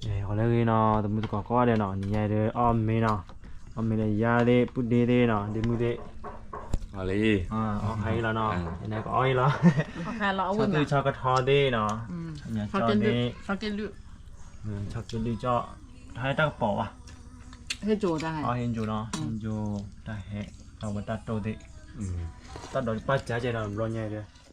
ဂီၤလၢအဂ့ၤနီၤ သမုၢ်သကိးကိးဂၤဒဲးနီၤ, နံၤညါအံၤဒီးအီၣ်မ့ၤနီၤ, အီၣ်မ့ၤဒီးယါသ့ၣ် ပုၢ်ဒ့သ့ၣ်နီၤ, ဒ့မုၢ်သ့ၣ်, အီၣ်ဟးအံၤလီၤနီၤ, ယနကအီၣ်အံၤလီၤ, ဆီသူၣ်ဆီကထီသ့ၣ်နီၤ, ဆီက့လုၢ်, ဆီက့လုၢ်ကၠီၣ်, တၢ်ဟဲတၢ်ကပီၤဘၣ်, အီၣ်ဟ့ၣ်ကၠိနီၤ, ဟ့ၣ်ကၠိ, တၢ်ဟဲ, တၢ်ဝဲတၢ်တိၢ်သ့ၣ်, တၢ်ဒိးပၢ်စၢ်ကဲဒီးဘျီညါဒီး